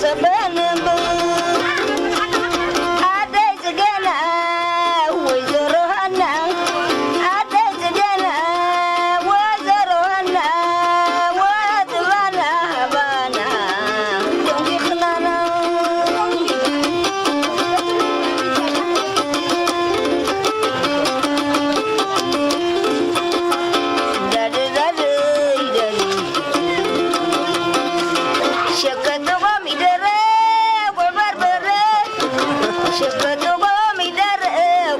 ጸበል እምበር ኣደይ ጽገና ወይዘሮ ሃና፣ ኣደይ ጽገና ወይዘሮ ሃና፣ ወጥባና ሃባና ደንጊኽናና። ሸከት ኮሚደረ፣ ጉዕ በርበረ፣ ሸከት ኮሚደረ፣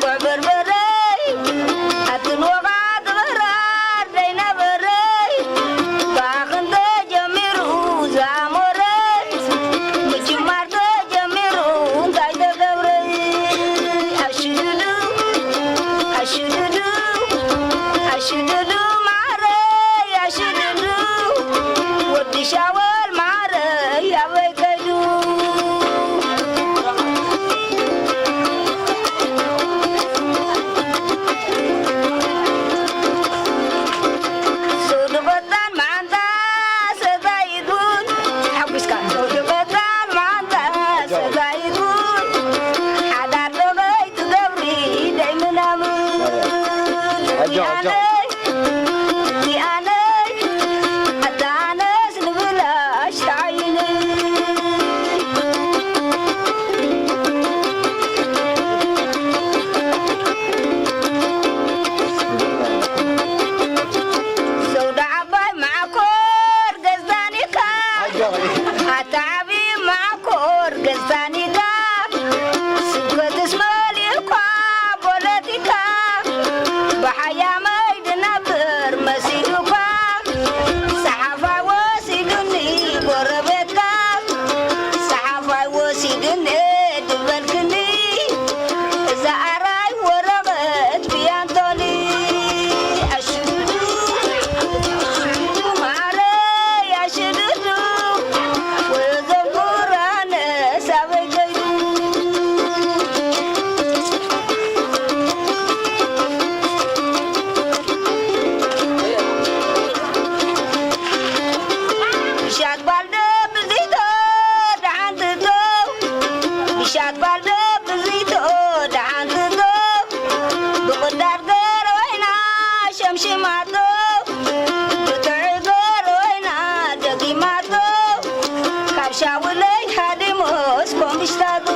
ጉዕ በርበረ፣ ኣትንወቓ ዝበራር ደይነበረ፣ ብኣኽን ተጀሚሩ ዝኣሞረ፣ ምጅማር ተጀሚሩ እንታይ ተገብረ? ኣሽዱዱ፣ ኣሽዱዱ፣ ኣሽዱዱ ማረይ፣ ኣሽዱዱ፣ ወዲ ሻወል ማረይ፣ ኣበይ ከይዱ? ሶዶ ቀጣን መዓንጣ ሰጋይት እውን ሓጒስካ። ሶዶ ቀጣን መዓንጣ ሰጋይት እውን ሓዳር ዶ ከይትገብሪ ደይ ምናምን። ኣጆ፣ ኣጆ። ኣነይ፣ ኣታ ኣነስ ንብላሽ ተዓይኒ። ሰውዳ ዓባይ መዓኮር ገዛኒካ፣ ኣታ ዓቢ መዓኮር ገዛኒካ፣ ስብከትስ መሊእኳ ፖለቲካ፣ ብሓያመይ ድነብር መሲሉካ፣ ሰሓፋይ ወሲዱኒ ጎረቤትካ፣ ሰሓፋይ ወሲዱኒ ድበልክኒ፣ እዛ ኣራይ ወረቐት ብያንቶኒ። ኣሽዱዱ፣ ኣሽዱዱ ማረይ፣ ኣሽዱዱ፣ ወዘንቡራነ ሳበይ ከይዱ። ብሻት ጓል ደብዚቶ ደሓን ትቶ፣ ብሻት ጓል ደብዚቶ ደሓን ትቶ፣ ብቕዳድ ገረ ወይና ሸምሽማቶ፣ ብጥዑይ ገረ ወይና ደጊማቶ፣ ካብ ሻውለይ ሃዲሞስ ኮምሽታቱ።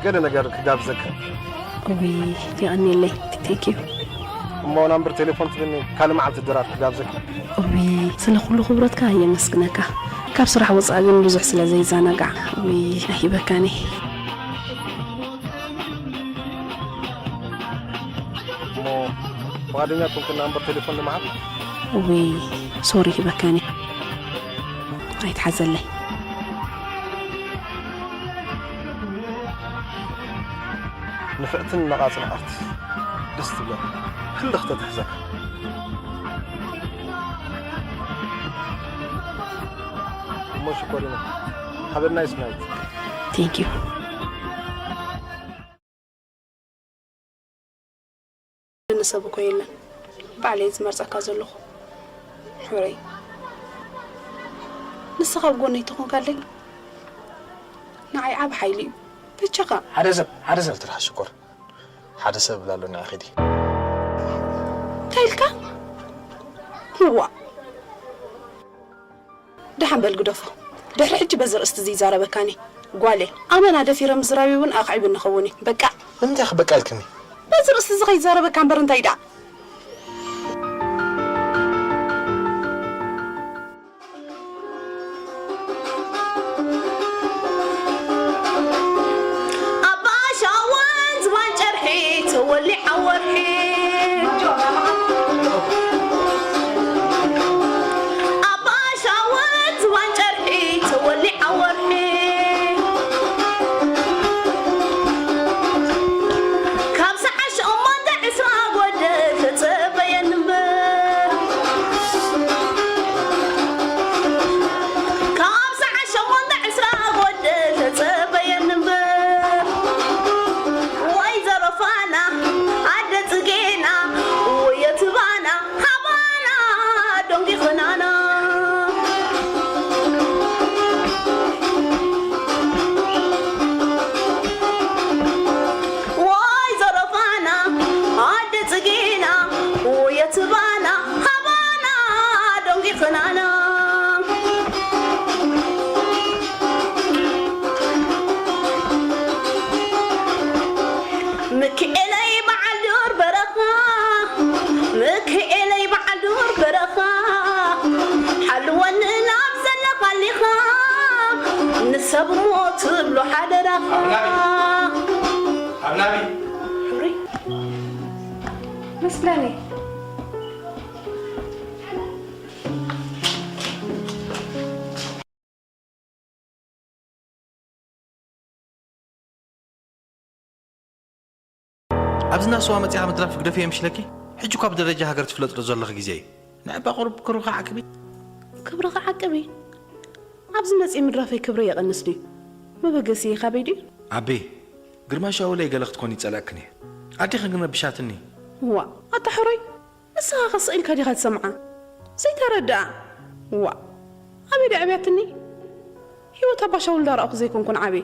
ገለ ነገር ክጋብዘካ። እውይ፣ የቐንየለይ። ቴንክ ዩ። እሞ ናምበር ቴሌፎን ትብኒ፣ ካልእ መዓልቲ ድራር ክጋብዘካ። እውይ፣ ስለ ኩሉ ክብረትካ የመስግነካ። ካብ ስራሕ ወጻኢ ግን ብዙሕ ስለ ዘይዘናጋዕ፣ እውይ፣ ኣይሂበካን እየ። እሞ ፍቓደኛ ኮንኩ ናምበር ቴሌፎን ንምሃብ? እውይ፣ ሶሪ፣ ሂበካን እየ። ኣይትሓዘለይ። ንፍዕትን ነቓጽን ኣርቲስት። ደስ ትብለካ። ህልኽ ተትሕዘካ። እሞ ሽኮሪና። Have a nice night. ቴንክ ዩ። ንሰብ እኮ የለን። ባዕለይ ዝመርጸካ ዘለኹ። ሕረይ። ንስኻ ኣብ ጎነይ ተኾንካለይ፣ ንዓይ ዓቢ ሓይሊ እዩ። በጃኻ። ሓደ ሰብ፣ ሓደ ሰብ ትርሓ ሽኮር። ሓደ ሰብ እብላ ኣሎ፣ ንዒ ኺዲ። እንታይ ኢልካ? እዋ። ደሓን በል ግደፎ። ድሕሪ ሕጂ በዚ ርእስቲ እዚ ይዛረበካኒ። ጓለይ፣ ኣመና ደፊረ ምዝራብይ እውን ኣኽዒቡኒ ኸውን እዩ። በቃ። ንምንታይ ክበቃ ኢልክኒ? በዚ ርእስቲ እዚ ከይዛረበካ እምበር እንታይ ደኣ? ኣባ ሻወን ዝባን ጨርሒ ተወሊዓ ወርሒ። ኣባ ሻወን ዝባን ጨርሒ ተወሊዓ ወርሒ። ካብ ሰዓት ሸሞንተ ዕስራ ጎደል ተጸበየኒ እምበር። ካብ ሰዓት ሸሞንተ ዕስራ ጎደል ተጸበየኒ እምበር። ወይዘሮ ፋና፣ ኣደ ጽጌና፣ ወየትባና፣ ሃባና፣ ዶንጊ ኽናና። ወይዘሮ ፋና፣ ኣደ ጽጌና፣ ወየትባና፣ ሃባና፣ ዶንጊ ኽናና። ምክኤለይ በዓል ዱር በረኻ፣ ምክኤለይ በዓል ዱር በረኻ፣ ሓልወኒ ናብ ዘለኻሊኻ፣ ንሰብ እሞ ትብሎ ሓደራኻ። ኣብ ናቢ፣ ኣብ ናቢ። ሕሩይ መስለኒ። ኣብዚ ናብ ስዋ መጺኻ ምድራፍ ግደፍዮ ይምሽለኪ? ሕጂ እኳ ብደረጃ ሃገር ትፍለጥሉ ዘለኺ ግዜ እዩ። ንዕባ ቁሩብ ክብርኺ ዓቅቢ። ክብርኺ ዓቅቢ? ኣብዚ መጺእ ምድራፈይ ክብረይ የቐንስ ድዩ? መበገሲ'የ ካበይ ድዩ? ኣቤ፣ ግርማ ሻውለይ ገለ ክትኮኒ ይጸልኣክን እየ። ኣዴኺ ግን ረቢሻትኒ። ዋእ፣ ኣታ ሕሩይ! ንስኻ ከ ስቕ ኢልካ ዲኻ ትሰምዓ? ዘይተረድኣ። ዋእ፣ ኣበይ ድያ ዕብያትኒ? ህይወት ኣባ ሻውል እንዳረኣኹ ዘይኮንኩን ዓብየ።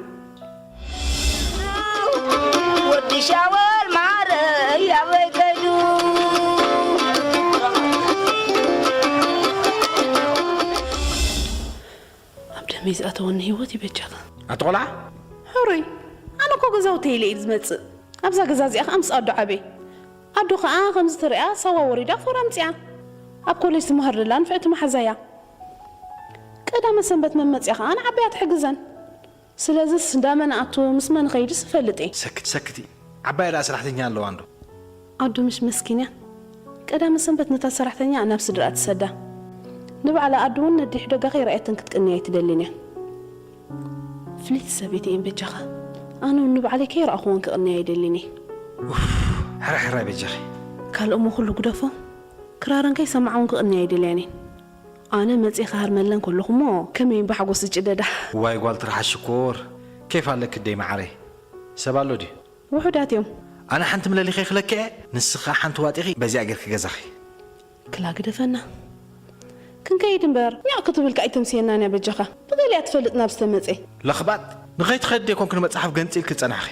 ወዲ ሻወል ማረይ ኣበይ ከይዱ? ኣብ ደመይ ዝኣተወኒ ህይወት ይበጃኻ። ኣቲ ቆልዓ! ሕሩይ፣ ኣነ እኮ ገዛውተይ ኢለ እየ ዝመጽእ። ኣብዛ ገዛ እዚኣ ከኣ ምስ ኣዶ ዓብየ። ኣዶ ከኣ ከምዚ ትሪኣ ሳዋ ወሪዳ ፎር ኣምጺኣ። ኣብ ኮሌጅ ትመሃር ዘላ ንፍዕቲ መሓዛያ። ቀዳመ ሰንበት መመጽያ ከኣ ንዓበያ ትሕግዘን። ስለዝስ እንዳ መን ኣቱ ምስ መን ኸይድስ እፈልጥ እየ። ሰክቲ ሰክቲ። ዓባያ ደኣ ሰራሕተኛ ኣለዋ እንዶ። ኣዶ ምሽ መስኪን እያ። ቀዳመ ሰንበት ነታ ሰራሕተኛ ናብ ስድርኣ ትሰዳ። ንባዕላ ኣዶ እውን ነዲሕ ደጋ ከይረኣየተን ክትቅንያ ኣይትደልን እያ። ፍልይቲ ሰበይቲ እየን በጃኻ። ኣነ እውን ንባዕለይ ከይረኣኹወን ክቕንያ ኣይደልን እየ። ኡፍ፣ ሕራይ ሕራይ በጃኺ። ካልእ እሞ ኩሉ ግደፎ። ክራረን ከይሰማዓ እውን ክቕንያ ኣይደልያን እየን። ኣነ መጺኤ ክሃርመለን ከለኹ እሞ ከመይ እየን ብሓጎስ ዝጭደዳ። ዋይ ጓል ትርሓስ ሽኮር፣ ኬፍ ኣለኪ ደይ መዓረይ። ሰብ ኣሎ ድዩ? ውሑዳት እዮም። ኣነ ሓንቲ ምለሊኸ ክለክዐ፣ ንስኻ ሓንቲ ዋጢኺ በዚኣ ጌርኪ ገዛኺ። ክላ ግደፈና። ክንከይድ እምበር፣ ኛቕ ክትብል ከኣ ኣይተምስየናን እያ በጃኻ። ብገሊኣ ትፈልጥ ናብ ዝተመጸ። ለኽባጥ፣ ንኸይትኸዲ ደይኮንክኒ መጽሓፍ ገንጺልኪ ዝጸናሕኺ።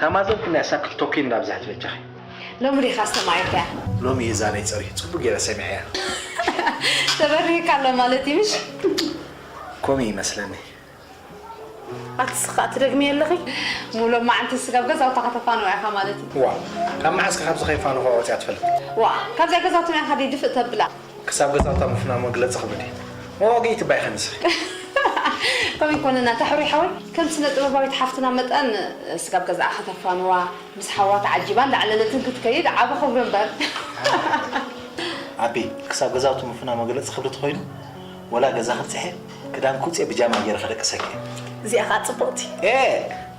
ታማዘን ክናያ ሳክል ቶኪን እንዳብዛሕት በጃኺ። ሎሚ ዲኻ ኣስተማቒርካያ? ሎሚ እዛ ናይ ጸርሂ ጽቡቅ ገይረ ሰሚዐያ። ተበሪህካ ኣሎ ማለት እዩ፣ ምሽ? ከምኡ ይመስለኒ። ኣቲ ስኻ ትደግሚ ኣለኺ? ሙሉ መዓልቲ ስጋብ ገዛውታ ከተፋንዋ ኢኻ ማለት እዩ። ዋ፣ ካብ መዓስ ካብ ዝኸይፋንዋ ወጽያ ትፈልጥ? ዋ፣ ካብዛ ገዛውትና ኢኻ ድፍእ ተብላ። ክሳብ ገዛውታ ምፍና መግለጺ ክብድ እዩ። መዋግኢ ትባይ ኸንስኺ። ከምኡ ይኮነና፣ ታሕሪ ሓወይ፣ ከም ስነ ጥበባዊት ሓፍትና መጠን ስጋብ ገዛኣ ከተፋንዋ፣ ምስ ሓዋ ተዓጂባ እንዳዕለለትን ክትከይድ ዓቢ ክብሪ እምበር። ኣቢ፣ ክሳብ ገዛውቲ ምፍና መግለጺ ክብሪ ተኾይኑ፣ ወላ ገዛ ክብጽሐ፣ ክዳን ክውጽኤ ብጃማ ገይረ ከደቅሰኪ። እዚኣ ኸኣ ጽቡቕቲ። ኤ፣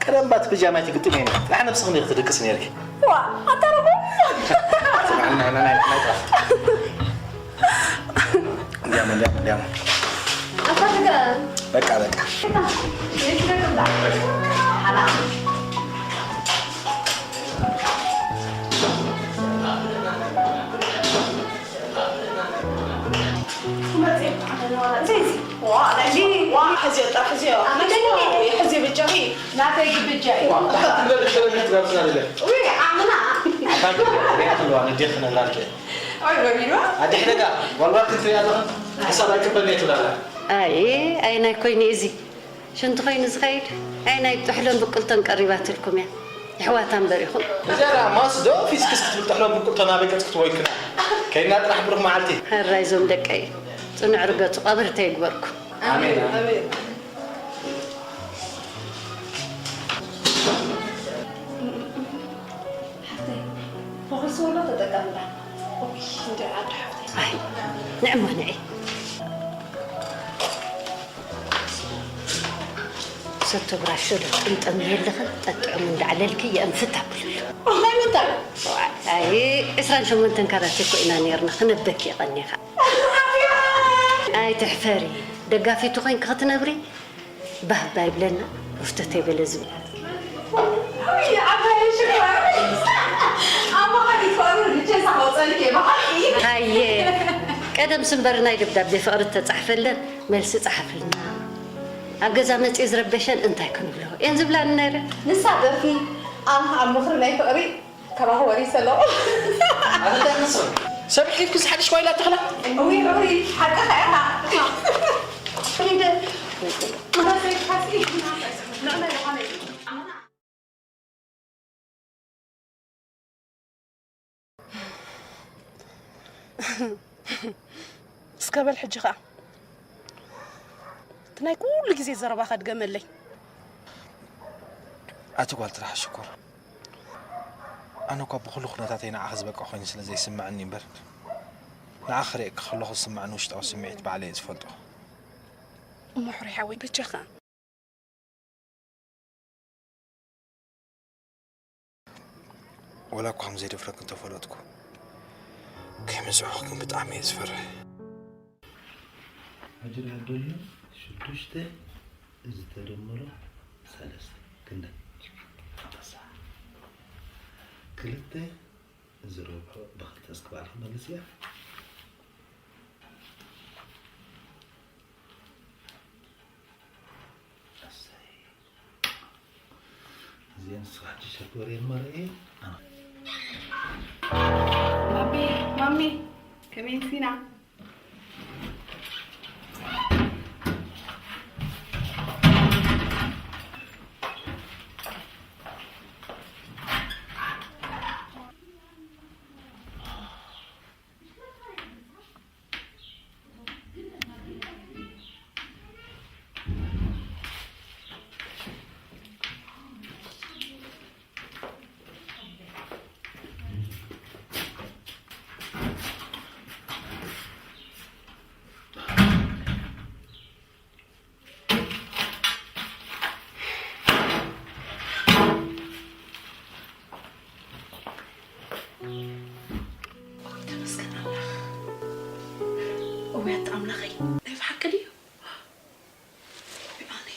ቀደም ባት ብጃማ ኣይትግጥም እየ። ጥራሕ ነብስኽን ክትድቅስ ነይርኪ። ዋ፣ ኣታ ረጎም። ጽባሕ ንሕና ናይ ንሕና ጥራሕ። እንዲያም፣ እንዲያም፣ እንዲያም። ኣታ ትግረ። በቃ፣ በቃ። እታ፣ ይትረክብላ። ሓላ። ኣድሕደጋ ዋልዋል ክትሪኣ ኣለኻ? ሓሳብ ኣይቅበልን እየ ትብላ ኣላ። ኣይ፣ ኣይ፣ ናይ ኮይኑ እዚ። ሽንቲ ኮይኑ ዝኸይድ፣ ኣይ ናይ ጥሕሎን ብቁልቶን ቀሪባትልኩም እያ። የሕዋታ እምበር ኢኹም። እዚኣ ደኣ ማስ ዶ ፊስክስ ክትብል ጥሕሎን ብቁልቶን ኣበይ ገጽ ክትወይክና? ከይድና ጥራሕ ብሩኽ መዓልቲ። ሕራይ ዞም ደቀይ፣ ጽኑዕ ርገጹ ቀብሪ ተይግበርኩም። ኣሜን። ኣሜን። ሓፍተይ፣ ፈኺሱ ኣሎ ተጠቀምላ። ኦይ፣ እንደ ዓዲ ሓፍተይ። ኣይ፣ ንዕሞ ንዒ። ሰቶ ብራሾ ዶ ጥምጠም የለኽን? ጠጥዑም እንዳዕለልኪ የእንፍት ኣብልሉ። ናይ ምንታይ? ኣይ፣ ዕስራን ሸሞንተን ካራት እኮ ኢና ነይርና፣ ክነበኪ ቀኒኻ። ኣይ፣ ትሕፈሪ። ደጋፊቱ ኮይንኪ ክትነብሪ፣ ባህባ ይብለና፣ ወፍተተይ በለ ዝብል። ውይ፣ ዓባይ ሽኮር። ኣብ መኻኒት ኮሩ ልቼ ሳቆጸልክ ብሓቂ። ሃየ፣ ቀደም ስንበር ናይ ደብዳቤ ፍቕሪ ተጻሕፈለን፣ መልሲ ጸሓፍልና። ኣብ ገዛ መጺኡ ዝረበሸን እንታይ ክንብሎ? እየን ዝብላኒ ነይረ። ንሳ ደርፊ፣ ኣነ ኣብ ምኽሪ ናይ ፍቕሪ፣ ካባኺ ወሪሰ ኣለኹ። ኣታ እንታይ ይመስል? ሰብ ኣሕሊፍኪ ዝሓድሽ ኳይላ ተኽላ? እውይ፣ እውይ፣ ሓቅኻ ኢኻ። ፍሪደ፣ መራሰይ ሓሲ፣ ንዕና ዝኾነ እዩ። እስከ በል ሕጂ ኸኣ፣ እቲ ናይ ኩሉ ግዜ ዘረባኻ ድገመለይ። ኣቲ ጓል ጥራሕ ሽኮር፣ ኣነ እኳ ብኹሉ ኩነታተይ ንዓኺ ዝበቅዐ ኮይኑ ስለ ዘይስምዐኒ እምበር፣ ንዓኺ ክርእየኪ ከለኹ ዝስምዐኒ ውሽጣዊ ስምዒት ባዕለይ እየ ዝፈልጦ። እሞ ሕሩይ ሓወይ፣ በጃኻ። ወላ እኳ ከም ዘይደፍረኪ እንተፈለጥኩ፣ ከይምጽዖኺ ግን ብጣዕሚ እየ ዝፈርሕ። ሕጂ ደኣ ዘሎ ሽዱሽተ ዝተደመሮ ሰለስተ ክንደይ? ተስዓ። ክልተ ዝረብሖ ብኽልተ እስኪ ባዕልኺ መልስያ። ኣሰይ። እዚአን ንስኻ ሕጂ ሸኮርየን መርኤ። ኣነ ማሚ፣ ማሚ፣ ከመይ ምሲና? ኦይ፣ ተመስገን ኣምላኽ። እውያት ኣምላኸይ፣ ናይ ብሓቂ ድዩ? ኣነ፣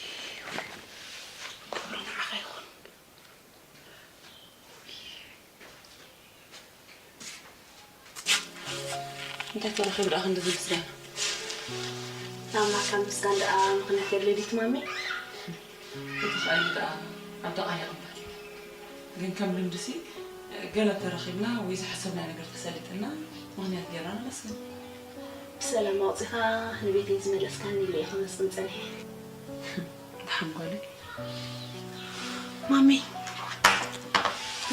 ክብሪ ንዓኻ ይኹን። እንታይ ተረኺቡ ደኣ ክንድዚ ምስጋና? ንኣምላኽካ ምስጋን ደኣ ምኽንያት የብለይ ድዩ ማሚ? እንተኽኣሉ ደኣ ኣብ ደቓ ይቕበል። ግን ከም ልምድሲ ገለ ተረኺብና ወይ ዝሓሰብናዮ ነገር ተሰሊጥና ምኽንያት ጌርና ነመስግን። ብሰላም ኣውጺኻ ንቤተይ ዝመለስካኒ ኢለ እየ ክመስግን ጸኒሐ። ደሓን ጓለይ። ማሚ፣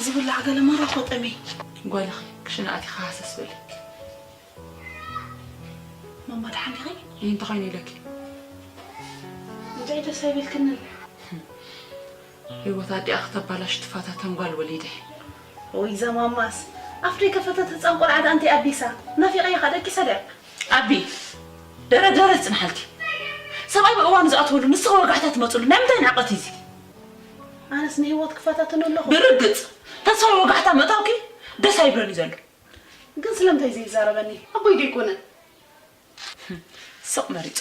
ዝብላዕ ገለ መራ ኮጠሚ። ጓልኺ ክሽነ ኣቲኻ ሃሰስ በሊ። ማማ ደሓን ዲኺ? እንታይ ኮይኑ ኢለኪ? እንታይ ደስ ኣይበልክንን? ህይወት ኣዲኣ ክተባላሽ ትፋታተን ጓል ወሊደ። ወይ እዛ ማማስ ኣፍ ደይከፈተት ህፃን ቆልዓ ደኣ እንታይ ኣቢሳ? ናፊቐያ ኸኣ ደቂሳ ድያ? ኣቢ፣ ደረድ ደረድ ጽንሓልኪ። ሰብኣይ ብእዋኑ ዝኣትወሉ ንስኺ ወጋሕታ ትመጽሉ ናይ ምንታይ ንዕቀት እዩ እዚ? ኣነስ ንህይወት ክፈታተን ኣለኹ። ብርግጽ ተስፋ ወጋሕታ ምእታውኪ ደስ ኣይብለኒ ዘሎ። ግን ስለምንታይ ዘይዛረበኒ? ኣቦይ ዶ ኣይኮነን? ስቕ መሪጹ።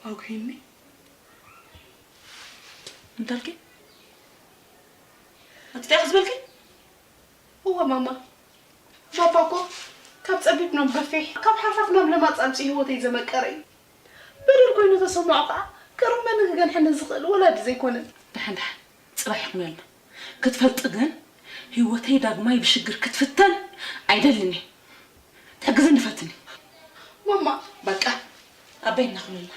ኣጉሂኒ። እንታልኪ? ኣቲ እንታይ ዝበልኪ? እወ ማማ፣ ባባ እኮ ካብ ጸቢብ ናብ ገፊሕ፣ ካብ ሓርፋፍ ናብ ለማጽ ኣምጺኡ ህይወተይ ዘመቀረ እዩ። በደል ኮይኑ ተሰምዖ ከኣ ክርመኒ ክገንሐኒ ዝኽእል ወላዲ ዘይኮነን። ደሓን ደሓን፣ ጽባሕ ይኹነልና። ክትፈልጢ ግን ህይወተይ ዳግማይ ብሽግር ክትፍተን ኣይደልን እየ። ትሕግዝኒ ፈትኒ። ማማ። በቃ፣ ኣበይ እናኹነልና።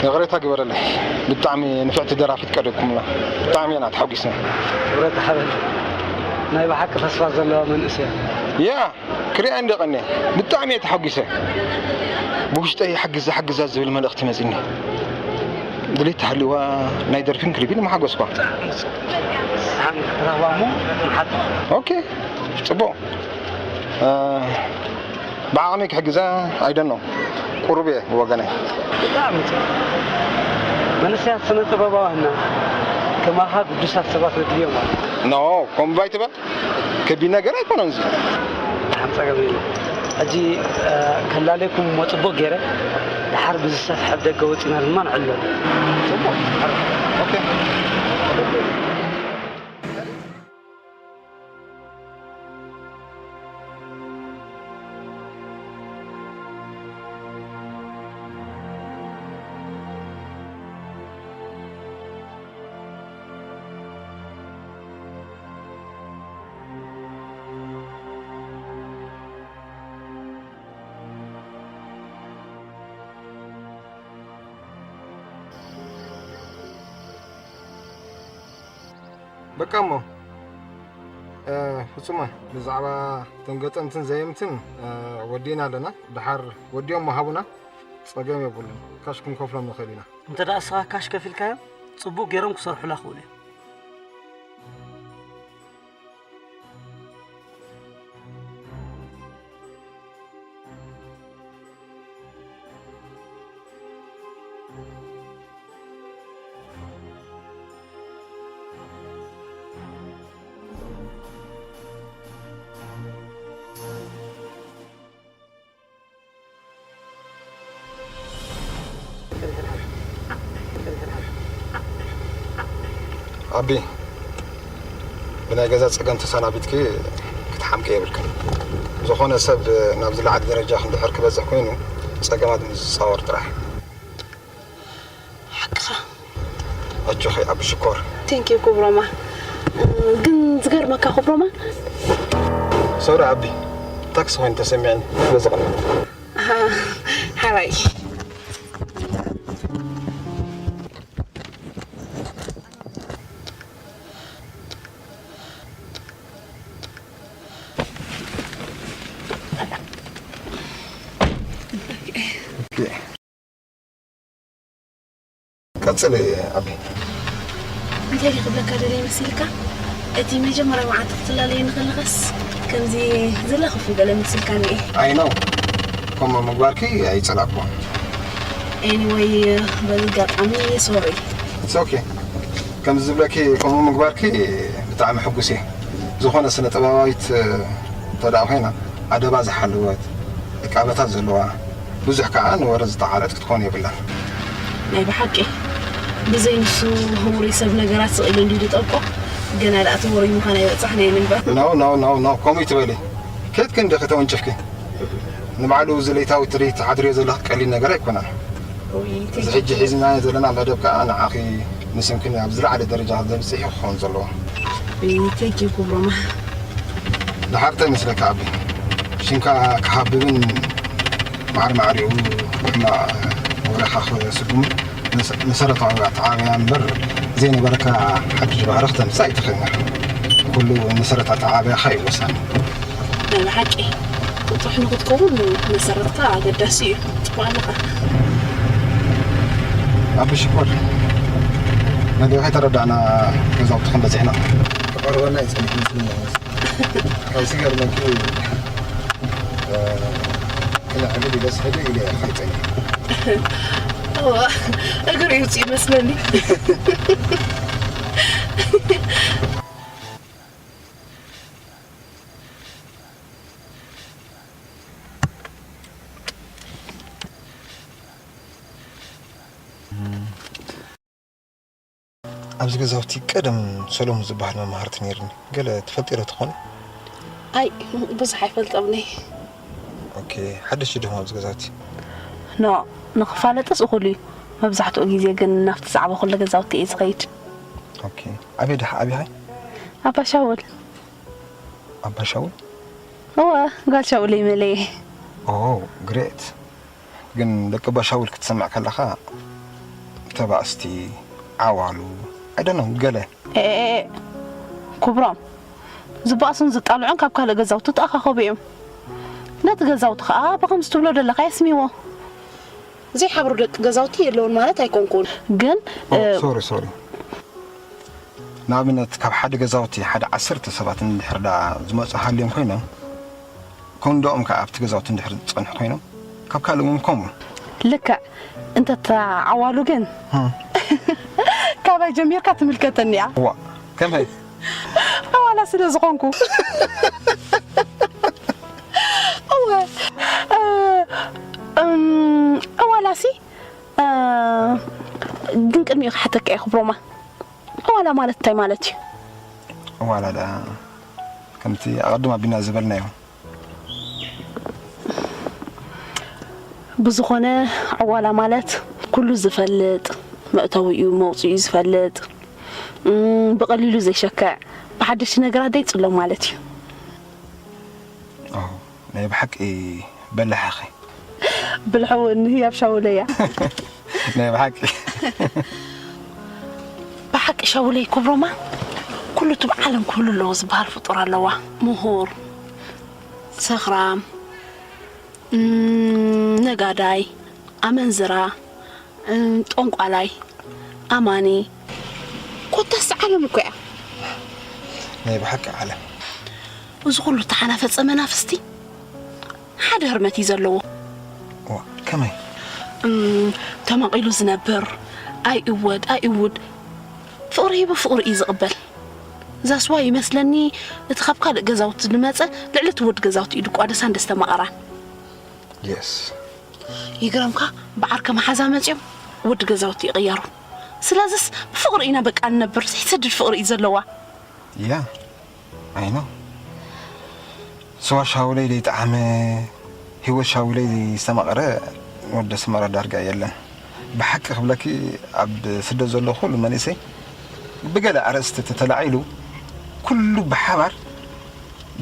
ይቕሬታ ግበረለይ። ብጣዕሚ ንፍዕቲ ደራፊት ቀሪብኩምና። ብጣዕሚ ኢና ተሓጒስና። ክብረት ሓበል ናይ ብሓቂ ተስፋ ዘለዋ መንእሰይ እያ። ያ ክሪኣ እንደ ቀንየ ብጣዕሚ እየ ተሓጒሰ። ብውሽጠይ ሓግዛ ሓግዛ ዝብል መልእኽቲ መጺኒ። ድሌት ተሃልዋ ናይ ደርፊን ክሊፕን መሓጎስኳ። ሰሓን ክትረኽባ እሞ ንሓቶ። ኦኬ፣ ጽቡቕ። እ፣ ብዓቕመይ ክሕግዛ ኣይደኖ። ቁሩብ እየ ብወገነይ። ብጣዕሚ ጽቡቕ። መንእሰያት ስነ ጥበባውያንና ከማኻ ግዱሳት ሰባት ነድልዮም ኣሎ። ኖ፣ ከምኡ ኣይትበል። ከቢድ ነገር ኣይኮነን እዚ። ሓንቲ ጸገም የለን። ሕጂ፣ እ፣ ከላለየኩም እሞ ጽቡቕ ገይረ፣ ድሓር ብዝሰፍሐ ብደገ ወጺና ድማ ንዕልሎ። ጽቡቕ። ኦኬ። በቃ እሞ፣ እ፣ ፍጹማ፣ ብዛዕባ እቶም ገጠምትን ዘየምትን፣ እ፣ ወዲእና ኣለና። ደሓር ወዲኦም ሃቡና፣ ጸገም የብሉን። ካሽ ክንከፍሎም ንኽእል ኢና። እንተ ደኣ እስኻ ካሽ ከፊልካዮም፣ ጽቡቕ ገይሮም ክሰርሑላ ክኽእሉ እዮም። ኣቢ፣ ብናይ ገዛ ጸገም ተሰናቢትኪ ክትሓምቂ የብልክን። ዝኾነ ሰብ ናብ ዝለዓለ ደረጃ እንድሕር ክበጽሕ ኮይኑ፣ ጸገማት ምስ ዝጻወር ጥራሕ። ሓቅኻ። ኣጆኺ ኣቢ ሽኮር። ቴንክ ዩ ኩብሮማ። እ፣ ግን ዝገርመካ ኩብሮማ። ሶሪ ኣቢ፣ ታክሲ ኮይኑ ተሰሚዕኒ። በዚ ቀን። ኣሃ፣ ሓራይ። ኦኬ። ቀጽሊ ኣቢ። እንታይ ድዩ ክብለካ ደልየ መሲልካ? እቲ መጀመርያ መዓልቲ ክትላለየኒ ከለኻስ ከምዚ ዝለኽፍ ይበለ መሲልካ እኒኤ። ኣይ ኖ፣ ከምኡ ምግባርኪ ኣይጸላእኩዎን። ኤኒወይ፣ በዚ ኣጋጣሚ ሶሪ። ኢትስ ኦኬ። ከምዚ ዝብለኪ ከምኡ ምግባርኪ ብጣዕሚ ሕጉስ እየ። ዝኾነ ስነ ጥበባዊት እንተ ደኣ ኮይና ኣደባ ዝሓለወት፣ ዕቃበታት ዘለዋ፣ ብዙሕ ከኣ ንወረ ዝተዓረት ክትኮን የብላን። ናይ ብሓቂ ብዘይ ንሱ ህውሩይ ሰብ ነገራት ስቕ ኢሉ እንድዩ ዝጠብቆ፣ ገና ደኣ እቲ ውሩይ ምዃን ኣይበጻሕናዮን እምበር። ኖ፣ ኖ፣ ኖ፣ ኖ፣ ከምኡ ይትበሊ። ከየትኪ እንዲኺ ተወንጭፍኪ? ንባዕሉ እዚ ለይታዊ ትርኢት ትሓድርዮ ዘለኺ ቀሊል ነገር ኣይኮነን። ኡይ፣ እዚ ቴንክ ሕጂ ዩ። ሒዝናዮ ዘለና መደብ ከኣ ንዓኺ ንስምኪ ናብ ዝለዓለ ደረጃ ዘብጽሕ እዩ ክኸውን ዘለዎ። ኡይ፣ ቴንክ ዩ ኩብሮማ። ደሓር እንታይ ይመስለካ ኣቢ? ሽምካ ክሃብብን ማዕረ ማዕሪኡ ሕማቕ ወረኻ ክስጉምን መሰ-፣ መሰረታዊ ኣተዓባብያ እምበር ዘይነበረካ ሓድሽ ባህሪ ክተምጽእ ኣይትኽእልን ኢኻ። ኩሉ መሰረት ኣተዓባብያኻ እዩ ወሳኒ። ናይ ብሓቂ ጥጡሕ ንኽትከውን መሰረትካ ኣገዳሲ እዩ። ጽቡቕ ኣለኻ። ኣቢ ሽኮር፣ መሊኡ ከይተረዳእና ገዛውትኹም በጺሕና። ክቐርበና እዩ ጸኒሑ መስለኒ። ካብ ዝገርመኪ፣ እ፣ ክልዕል ኢለስ ሕድእ ኢለ እየ ከይጸኒሐ። እዋ፣ እግር ይውጽእ ይመስለኒ። ኣብዚ ገዛውቲ ቀደም ሰሎሙን ዝበሃል መማህርቲ ነይርኒ። ገለ ትፈልጢ ዶ ትኾኒ? ኣይ፣ ብዙሕ ኣይፈልጦምኒ። ኦኬ፣ ሓደሽቲ ዲኹም ኣብዚ ገዛውቲ? ኖ፣ ንኽፋለጥስ እኹል እዩ። መብዛሕትኡ ግዜ ግን ናብቲ ዝዓበኹሉ ገዛውቲ እየ ዝኸይድ። ኦኬ፣ ኣበይ ደሓ ዓቢኺ? ኣባ ሻውል። ኣባ ሻውል? እወ፣ ጓል ሻውለይ መለየ። ኦ፣ ግሬት። ግን ደቂ ኣባ ሻውል ክትሰምዕ ከለኻ ተባእስቲ፣ ዓዋሉ፣ I don't know፣ ገለ። ኤ፣ ኤ፣ ኤ፣ ክብሮም፣ ዝበኣሱን ዝጣልዑን ካብ ካልእ ገዛውቲ ተኣኻኸቡ እዮም። ነቲ ገዛውቲ ኸኣ ብኸምዚ ትብሎ ዘለኻ የስሚዎ። ዘይሓብሩ ደቂ ገዛውቲ የለውን ማለት ኣይኮንኩን። ግን፣ ኦ፣ እ፣ ሶሪ፣ ሶሪ። ንኣብነት፣ ካብ ሓደ ገዛውቲ ሓደ ዓሰርተ ሰባት እንድሕር ደኣ ዝመጹ ሃልዮም ኮይኖም፣ ኮንዶኦም ከኣ ኣብቲ ገዛውቲ እንድሕር ዝጸንሑ ኮይኖም፣ ካብ ካልእ እውን ከምኡ። ልክዕ፣ እንተተዓዋሉ ግን፣ እም። ካባይ ጀሚርካ ትምልከተኒ እያ። እዋ፣ ከመይ? ኣዋላ ስለ ዝኾንኩ። እወ፣ እ፣ እም፣ ኣዋላሲ፣ እ፣ ግን ቅድሚኡ ክሓተካ እየ ክብሮማ። ኣዋላ ማለት እንታይ ማለት እዩ? ኣዋላ ደኣ ከምቲ ኣቐድም ኣቢና ዝበልናዮ። ብዝኾነ፣ ዕዋላ ማለት ኩሉ ዝፈልጥ፣ መእተዊኡ መውፅኡ ዝፈልጥ፣ እም፣ ብቐሊሉ ዘይሸክዕ፣ ብሓደሽቲ ነገራት ዘይፅሎም ማለት እዩ። ኦ፣ ናይ ብሓቂ በላሕ ኢኺ። ብልሒ እውን ህያብ ሻውለይ እያ። ናይ ብሓቂ። ብሓቂ ሻውለይ ክብሮማ፣ ኩሉ እቲ ብዓለም ክህሉ ኣለዎ ዝበሃል ፍጡር ኣለዋ። ምሁር፣ ሰኽራም፣ እም፣ ነጋዳይ፣ ኣመንዝራ፣ እም፣ ጠንቋላይ፣ ኣማኒ፣ ኮታስ ዓለም እኮ እያ። ናይ ብሓቂ ዓለም። እዚ ኩሉ እተሓናፈፀ መናፍስቲ ሓደ ህርመት እዩ ዘለዎ። ዋ፣ ከመይ? እም፣ ተመቒሉ ዝነብር፣ ኣይእወድ ኣይእውድ፣ ፍቕሪ ሂቡ ፍቕሪ እዩ ዝቕበል። ዛስዋ ይመስለኒ እቲ ካብ ካልእ ገዛውቲ ዝመፀ ልዕሊ እቲ ውድ ገዛውቲ እዩ ድቋደሳን ደስተማቐራን። የስ። ይግረምካ፣ ብዓርከ መሓዛ መፅዮም ውድ ገዛውቲ ይቕየሩ። ስለዚስ ብፍቕሪ ኢና በቃ ንነብር፣ ዘይሰድድ ፍቕሪ እዩ ዘለዋ። ያ፣ ኣይ ኖ። ስዋ ሻውለይ ዘይጠዓመ፣ ህይወት ሻውለይ ዘይስተማቐረ ወዲ ኣስመራ ዳርጋ የለን። ብሓቂ ክብለኪ፣ ኣብ ስደት ዘሎ ኩሉ መንእሰይ ብገለ ኣርእስቲ ተተላዒሉ ኩሉ ብሓባር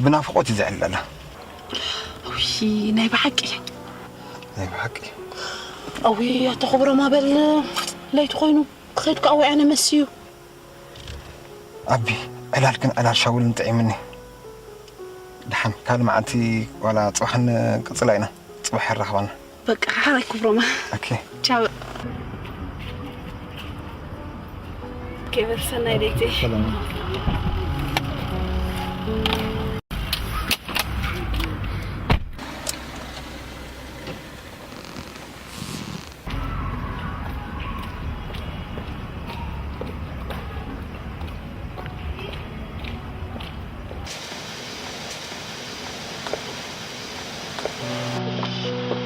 ብናፍቖት እዩ ዝዕለላ። ውይ፣ ናይ ብሓቂ። ናይ ብሓቂ። ኣውይ፣ ኣቶ ክብሮም ኣበል ለይቲ ኮይኑ ክኸይድ ከዓ ወያነ መስዩ። ኣቢ፣ ዕላልክን ዕላል ሻውልን ጥዒምኒ። ደሓን ካልእ መዓልቲ ዋላ ፅባሕ ንቅፅላ ኢና። ፅባሕ የራኽበና። በቃ ሓራይ ክብሮማ። ኦኬ። ቻው። ኦኬ፣ በል ሰናይ ለይቲ። ሰላም።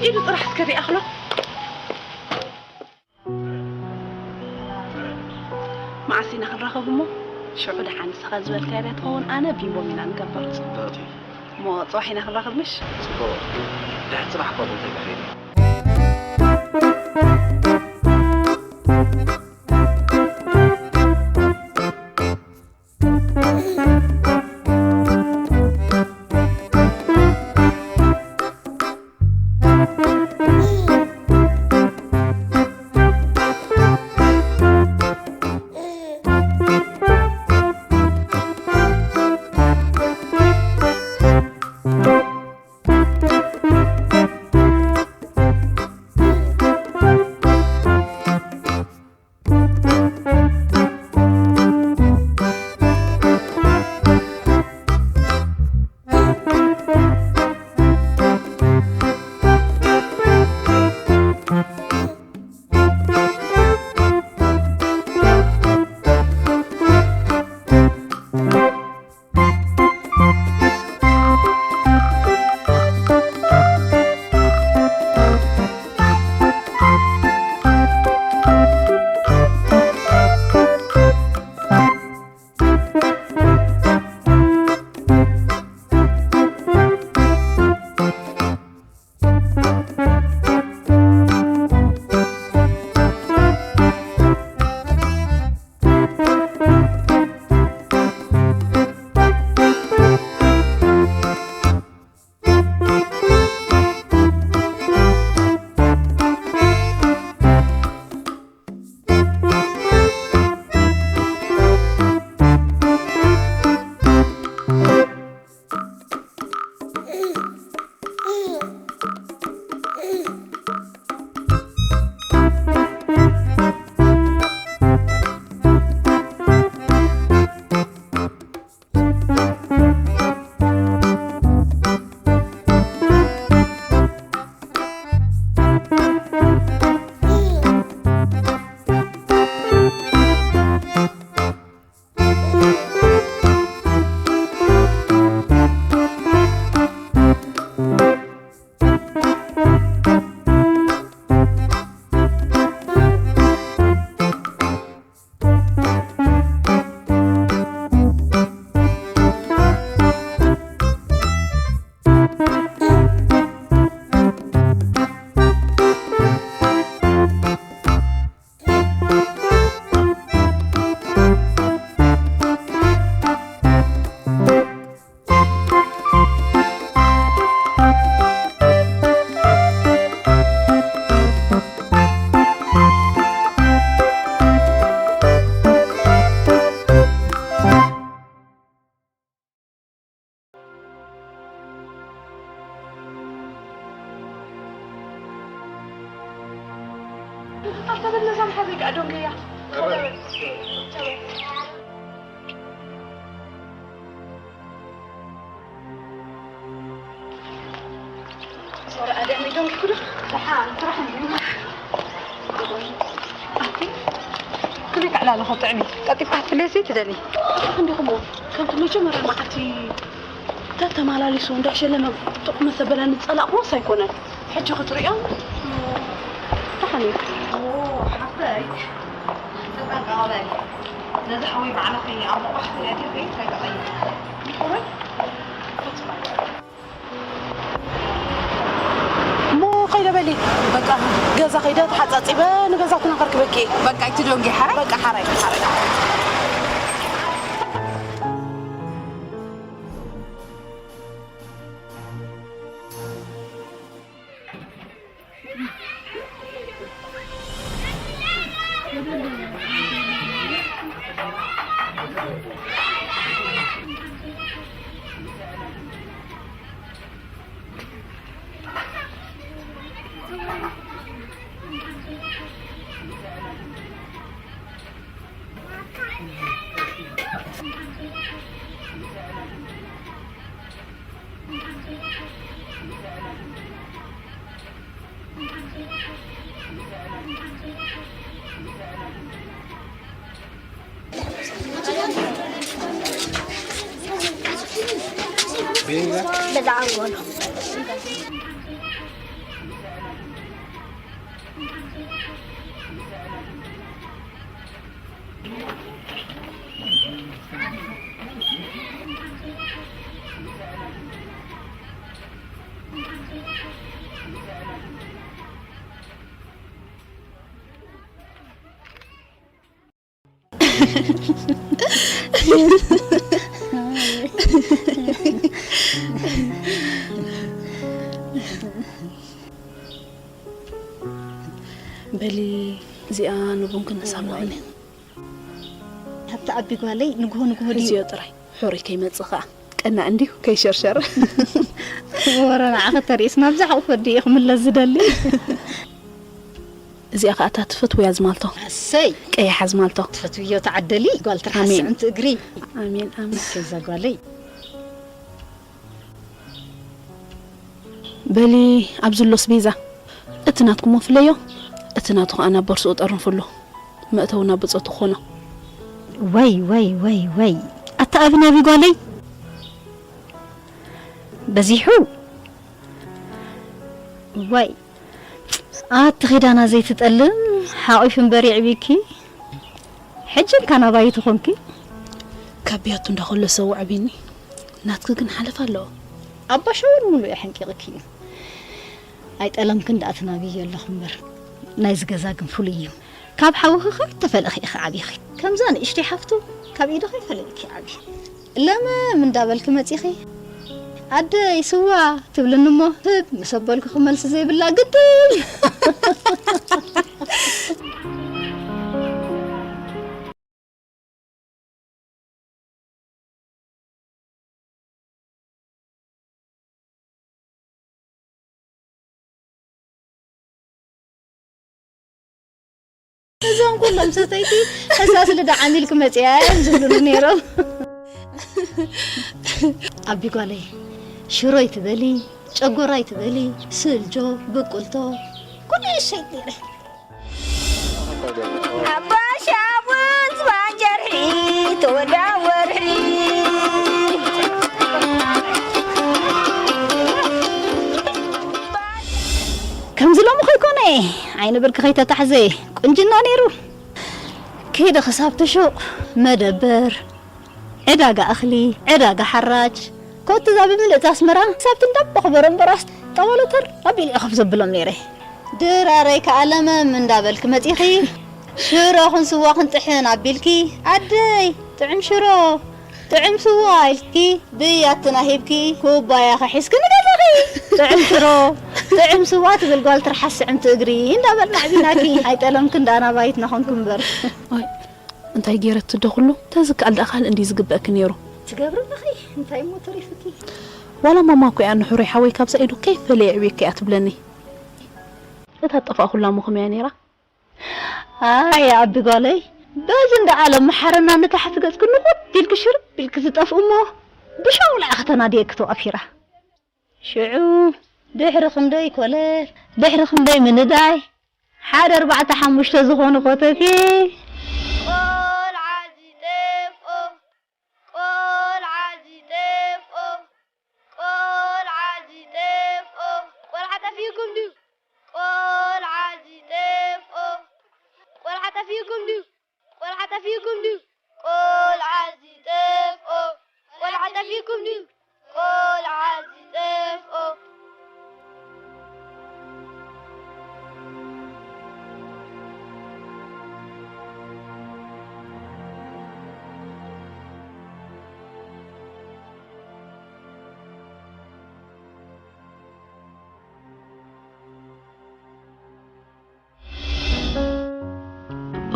ኢሉ ጥራሕ እስከ ሪኣኽሎ። መዓስ ኢና ክንራኸብ እሞ? ሽዑ ደሓን ንስኻ ዝበልካያ ድያ ትኸውን? ኣነ ቢምቦም ኢና ንገብር። ጽብቕቲ። እሞ ጽባሕ ኢና ክንራኸብ ምሽ? ጽቡቕ። ድሕሪ ጽባሕ እኳ እንታይ ክኸይድ እዩ? ደሓን ስራሕ እንድዩ። ኣቲ፣ ከመይ ክዕላልኹ ጥዕሚ? ቀልጢፍካ ክትፍለሲ ትደሊ? እንዲኹም ከምቲ መጀመርያ መዓልቲ ተተማላሊሱ እንዳሸለመ ጥቕሚ ሰበለኒ ዝጸላእክዎስ ኣይኮነን። ሕጂ ክትርእዮ ደሓን እዩ። ሓፍተይ፣ ተጠንቀቒ በሊ። ነዚ ሓወይ ባዕልኺ ኣብ መቑሕ ትሪኦ ከይትረግዕዮ። ይኹን? እሞ ከይደ በሊ። በቃ ገዛ ከይደ ተሓጻጺበ ንገዛትና ከርክበኪ። በቃ ኣይትደንጊ ሓራይ። በቃ ሓራይ፣ ሓራይ። በዛ ኣንጎሎ። በሊ እዚኣ ንቡን ክንሳብ ንኾነ። ኣብቲ ዓቢ ጓለይ ንግሆ ንግሆ ድዩ? ሕዝዮ ጥራይ። ሕሩይ ከይመጽእ ኸኣ። ቀናእ እንድዩ፣ ከይሸርሸር። ወረ ንዓኺ ተሪእስ ናብዛ ሓቑፈ ድየ ክምለስ ዝደሊ? እዚኣ ኸኣ እታ ትፈትውያ ዝማልቶ። ኣሰይ! ቀያሕ ዝማልቶ። ትፈትውዮ ተዓደሊ፣ ጓል ትርሓስ ኣሜን። ስዕምቲ እግሪ። ኣሜን፣ ኣሜን። ከዛ ጓለይ። በሊ፣ ኣብዚ ኣሎ ኣስቤዛ። እቲ ናትኩም ፍለዮ፣ እቲ ናቱ ኸኣ ናብ ቦርስኡ ጠርንፍሉ። መእተዊ ናብ ብጾቱ ክኾኖ። ወይ፣ ወይ፣ ወይ፣ ወይ። ኣታ ኣብን ኣቢ ጓለይ። በዚሑ። ወይ። ኣቲ ኺዳና ዘይትጠልም፣ ሓቒፉ እምበር የዕብዩኪ። ሕጂ እንካ ናባይ ትኾንኪ። ካብ ብያቱ እንዳኸሎ ሰው ኣዕቢኒ። ናትኪ ግን ሓለፋ ኣለዎ። ኣባ ሸወል ሙሉእ እዩ ሓንቂቕኪ እዩ። ኣይጠለምክን ደኣ ትናብዮ ኣለኹ እምበር፣ ናይዚ ገዛ ግን ፍሉይ እዩ። ካብ ሓውኺ ከይተፈለኺ ኢኺ ዓቢኺ። ከምዛ ንእሽተይ ሓፍቱ ካብ ኢድኺ ፈሊቕኪ ዓብዪ። ለመም እንዳበልኪ መጺኺ፣ "ኣደይ ስዋ" ትብልኒ እሞ፣ ህብ ምስ ኣበልኩኺ መልሲ ዘይብላ ግድን። እዞም ኩሎም ሰተይቲ ሕሳስ ልዳ ዓሚልኪ መጺኣ እዮም ዝብሉኒ ነይሮም። ኣቢ ጓለይ፣ ሽሮ ኣይትበሊ፣ ጨጎራ ኣይትበሊ፣ ስልጆ፣ ብቁልቶ፣ ኩሉ ይሸይጥ ነይረ። ሓባሻ እውን ዝባን ጀርሒ ተወዳ ወርሒ። ከምዚ ሎሚ ከይኮነ ዓይኒ ብርኪ ከይተታሕዘ ቁንጅና ነይሩ። ከይደ ክሳብ ትሹቕ መደበር፣ ዕዳጋ እኽሊ፣ ዕዳጋ ሓራጅ፣ ኮቲ እዛ ብምልእቲ ኣስመራ ክሳብ ትንዳቦ ክበረምበራስ ጠወለተር ኣቢለ እየ ኮፍ ዘብሎም ነይረ። ድራረይ ከኣ ለመም እንዳበልኪ መጺኺ፣ ሽሮኽን ስዋኽን ጥሕን ኣቢልኪ፣ ኣደይ ጥዑም ሽሮ፣ ጥዑም ስዋ ኢልኪ፣ ብያትና ሂብኪ፣ ኩባያኺ ሒዝኪ ንገዛኺ። ጥዑም ሽሮ፣ ጥዑም ስዋ ትብል ጓል ትርሓስ ስዕምቲ እግሪ እንዳበልና ኣዕቢናኪ። ኣይጠለምክን ደኣ ናባይትና ኾንኪ እምበር። ኣይ፣ እንታይ ገይረቲ ዶ ኩሉ? ተዝከኣል ደኣ ካልእ እንድዩ ዝግበእኪ ነይሩ። ትገብሪ ኣለኺ፣ እንታይ እሞ ተሪፉኪ? ዋላ ማማ እኮ እያ ንሕሩይ ሓወይ ካብዛ ኢዱ ከይፈለየ ኣዕብየኪ እያ ትብለኒ። እታ ጠፋእኩላ እሞ ከመይ እያ ነይራ? ኣይ ኣቢ ጓለይ፣ በዚ እንዳ ዓለም መሓረና ንታሕቲ ገጽኪ ንቑድ ኢልኪ ሽርብ ኢልኪ ዝጠፍኡ እሞ ብሻውላ እያ ከተናድየኪ ተዋፊራ። ሽዑ ድሕሪ ክንደይ ኮለል፣ ድሕሪ ክንደይ ምንዳይ፣ ሓደ ኣርባዕተ ሓሙሽተ ዝኾኑ ኮተቴ። ቆልዓ ዝጠፍኦ፣ ቆልዓ ዝጠፍኦ፣ ቆልዓ ዝጠፍኦ። ቆልዓ ጠፊእኩም ድዩ? ቆልዓ ዝጠፍኦ፣ ቆልዓ ጠፊእኩም ድዩ? ቆልዓ ጠፊእኩም ድዩ? ቆልዓ ዝጠፍኦ፣ ቆልዓ ጠፊእኩም ድዩ? ቆልዓ ዝጠፍኦ።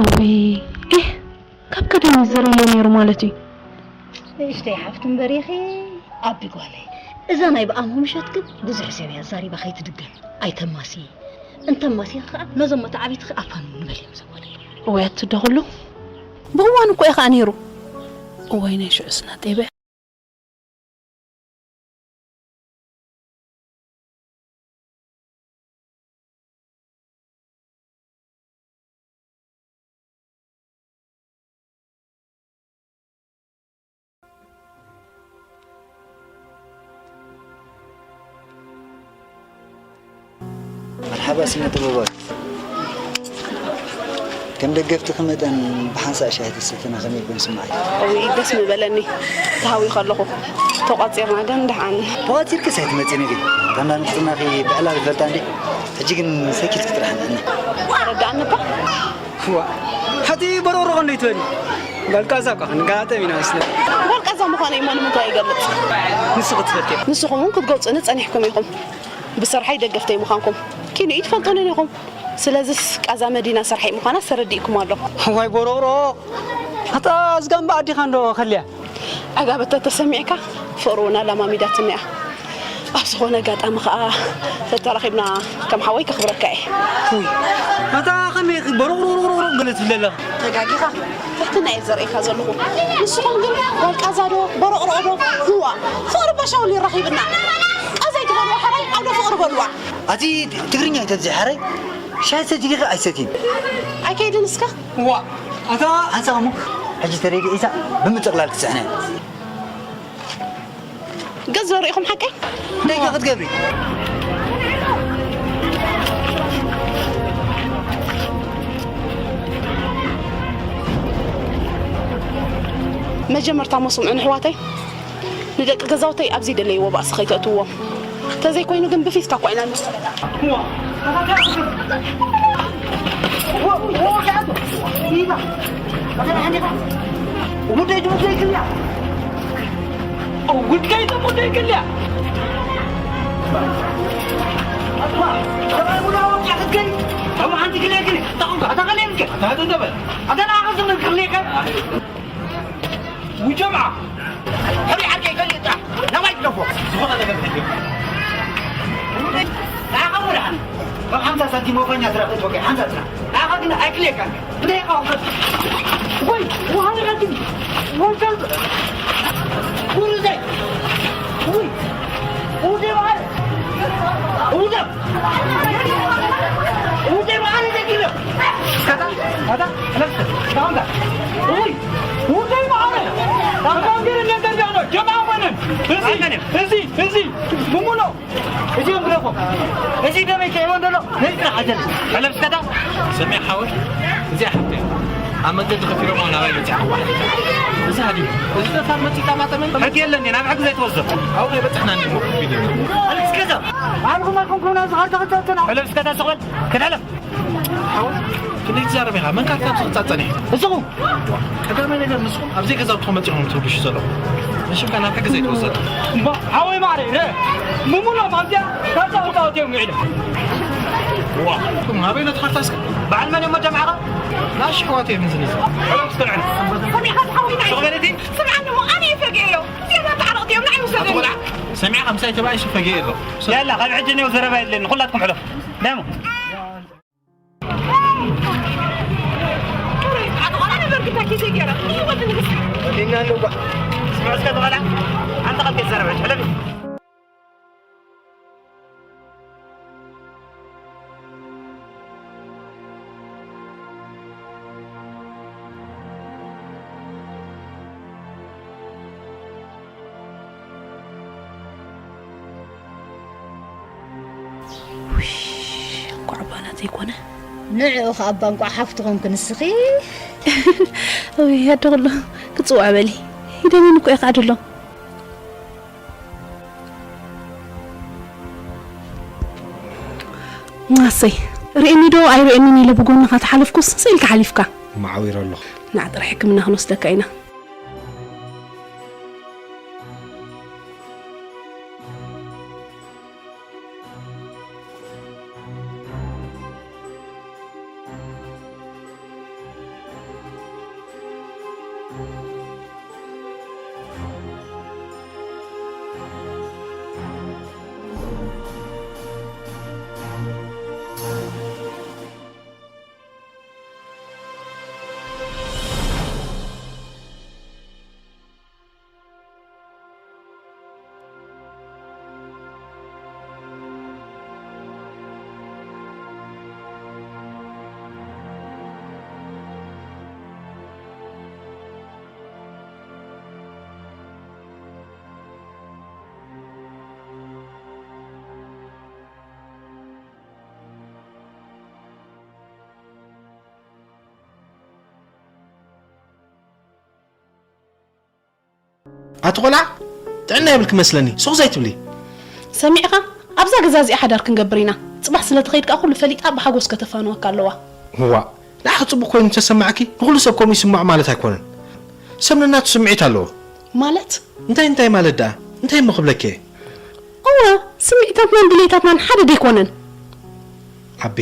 እውይ፣ ኤህ፣ ካብ ቀደም ይዘረሎ ነይሩ ማለት እዩ። ንእሽተይ ሓፍቲ እምበር ኢኺ፣ ኣቢ ጓለይ። እዛ ናይ ብኣሞ ምሸት ግን ብዙሕ ሰብ እያ ዛሪባ ከይትድገም። ኣይተማሲ። እንተማሲኺ ኸዓ ነዞም መተዓቢትኺ ኣፋንዉ ንበል እዮም ዘበሉ። እዋይ ኣቲ ዶ ኩሉ ብእዋኑ እኮ እዩ ኸዓ ነይሩ። እዋይ ናይ ሽዑስ ናጤበ። መርሓባ ስነ ጥበባዊ። ከም ደገፍትኺ መጠን ብሓንሳእ ሻሂ ተሰትና ከመይ ኮን ስምዓት? እውይ ደስ ምበለኒ። ተሃዊኸ ኣለኹ። ተቋጺርና ግን ደሓን። ተቋጺርክስ ኣይትመጺኒ ግን። እታ እንዳ ንፍጽናኺ ብዕላል ይፈልጣ እንዴ? ሕጂ ግን ሰኪልኪ ጥራሕ ንሕና። ተረዳእኒ እባ። እዋ፣ ሓቲ በሮሮ እንዶ ይትበሊ። ጓል ቃዛ እኳ ክንጋጠም ኢና መስለኒ። ጓል ቃዛ ምዃነይ እሞ ንምንታይ ይገልጽ? ንስኺ ትፈልጢ። ንስኹም እውን ክትገልጹኒ ጸኒሕኩም ኢኹም። ብስርሐይ ደገፍተይ ምዃንኩም ኪንኡ ትፈልጡኒ ኢኹም። ስለዚስ ቃዛ መዲና ስርሐይ ምዃና ተረዲእኩም ኣሎ። እዋይ በሮሮ። ኣታ እዝጋ እምባ ኣዲኻ እንዶ ከልያ። ዕጋበት ተተሰሚዕካ ፍቕሪ እውን ኣላማሚዳትኒ እያ። ኣብ ዝኾነ ኣጋጣሚ ኸኣ ተተራኺብና ከም ሓወይ ከኽብረካ እየ። ውይ፣ ኣታ ከመይ በሮቕሮቕሮቕ ገለ ትብል ኣለኻ? ተጋጊኻ፣ ትሕትና እየ ዘርእየካ ዘለኹ። ንስኹም ግን ጓል ቃዛ ዶ፣ በሮቕሮቕ ዶ? ህዋ፣ ፍቕሪ ባሻውል ይራኺብና። ቃዛ ኣይትበልዎ ሓራይ፣ ዓውደ ፍቕሪ በልዋ። ኣቲ ትግርኛ ኣይተብዝሒ ሓራይ። ሻሂ ሰቲኺ ዲኺ ኣይሰትይን? ኣይከይድን እስከ? ዋ፣ ኣታ ሓንሳብ እሞ ሕጂ ተረዲእካ ብምጥቕላል ክስሕና እዩ። ገጽ ዶ ርኢኹም ሓቀይ? እንታይ ኢኻ ክትገብሪ? መጀመርታ እሞ ስምዑኒ ኣሕዋተይ፣ ንደቂ ገዛውተይ ኣብ ዘይደለይዎ ባእሲ ከይተእትውዎም። ተዘይኮይኑ ግን ብፊስታ እኳ ኢና ንስ-፣ ውይ ጀምዓ፣ ሕሪ ዓርከይ ከሊእ ጥራሕ ናባይ ግደፎ። ዝኾነ ነገር ከሊእ። ንዓኻ እሞ ደሓን። ካብ ሓምሳ ሳንቲም ወፈኛ ስራሕ ክትወቅዕ ሓምሳ ስራሕ። ንዓኻ ግን ኣይክልየካን። እንታይ ኢኻ ወፈር? ወይ፣ ውሃ ንረክብ። ወይ፣ ውርደት። ውይ፣ ውርደት በዓል። ውርደት። ውርደት በዓል ይደግም። ከታ፣ ከታ፣ ከታ፣ ከታ። ውይ፣ ውርደት በዓል። ከታ፣ እንግዲህ እንደዚህ ነው። ጀማዓ ማንን? እዚ፣ እዚ፣ እዚ፣ ብሙሉ። እዚኦም ግደፎም። እዚ ደመይ ከይወን ደሎ ነዚ ጥራሕ ኣጀል። ቀለብ ስከታ። ሰሚዕ ሓወይ፣ እዚኣ ሓብተይ ኣብ መንገዲ ከፊሎሞ ናባይ መጺኣ። እዚ ሃዲሙ። እዚ ደፋር መጺእ ጠማጠመ። ሕጊ የለን፣ ናብ ሕጊ ዘይትወስዶ። ኣብኡ ከይበጻሕና እንዲሞ ከፊል እዩ። ቀለብ ስከታ። ኣልኩም ኣልኩም ኩና ዝኻር ተኸተተና። ቀለብ ስከታ ስቕ በል። ክዳለም። ሓወይ፣ ክንደይ ትዛረብ ኢኻ? መን ካርታ ኣብ ዝቕጻ ጸኒሑ? እስኹም። ቀዳማይ ነገር ንስኹም ኣብ ዘይገዛውትኹም መጺኹም ትርብሹ ዘለኹም። ንሽምካ ናብ ሕጊ ዘይትወሰዱ። እምባ፣ ሓወይ ማዕረይ፣ ረ-፣ ምሙሎም ኣብዚኣ ካብ ጻውጻወት እዮም ውዒሎም። ዋ፣ እቶም ኣበይ ነቲ ካርታ እስከ? በዓል መን እዮም መጀመርያ? ንኣሽ ኣሕዋት እዮም ዝንዚ። ሰላም ስከልዕን። ሰሚዕካ ዝሓወይ ናይ። ስቕ በል እቲ። ስምዓኒ እሞ ኣነ እየ ፈጊኤዮ። እዚኦም ኣተዓረቕቲ እዮም፣ ንዓይ ውሰደኒ። ኣቶ ቆልዓ፣ ሰሚዕካ ምሳይ ተባኢሱ ፈጊኤ ኣሎ። ያላ፣ ካብ ሕጂ እኔው ዘረባ የለን፣ ኩላትኩም ሕለፉ። ደሞ። ዘይኮነ። ንዕኡ ኸኣ እባ እንቋዕ ሓፍቲ ኾንኪ ንስኺ። ወይ ኣደ ኩሉ፣ ክጽውዕ በሊ። ይደልየኒ እኮ እየ ክኣድሎ። ኣሰይ፣ ርእየኒ ዶ ኣይርእየንን ኢለ ብጎንኻ ተሓለፍኩስ፣ ስኢልካ ሓሊፍካ። መዓዊረ ኣለኹ። ንዓ ጥራሕ ሕክምና ክንወስደካ ኢና። ኣቲ ቆልዓ፣ ጥዕና የብልኪ መስለኒ። ሱቕ ዘይትብሊ። ሰሚዕኻ? ኣብዛ ገዛ እዚኣ ሓዳር ክንገብር ኢና። ጽባሕ ስለ ትኸይድ ከኣ ኩሉ ፈሊጣ ብሓጎስ ከተፋንወካ ኣለዋ። ዋእ፣ ንዓኺ ጽቡቕ ኮይኑ እንተሰማዕኪ፣ ንኹሉ ሰብ ከምኡ ይስምዖ ማለት ኣይኮነን። ሰብ ነናቱ ስምዒት ኣለዎ። ማለት? እንታይ እንታይ ማለት ደኣ? እንታይ እሞ ክብለኪ እየ? እወ፣ ስምዒታትናን ድሌታትናን ሓደ ደይኮነን። ዓቢ።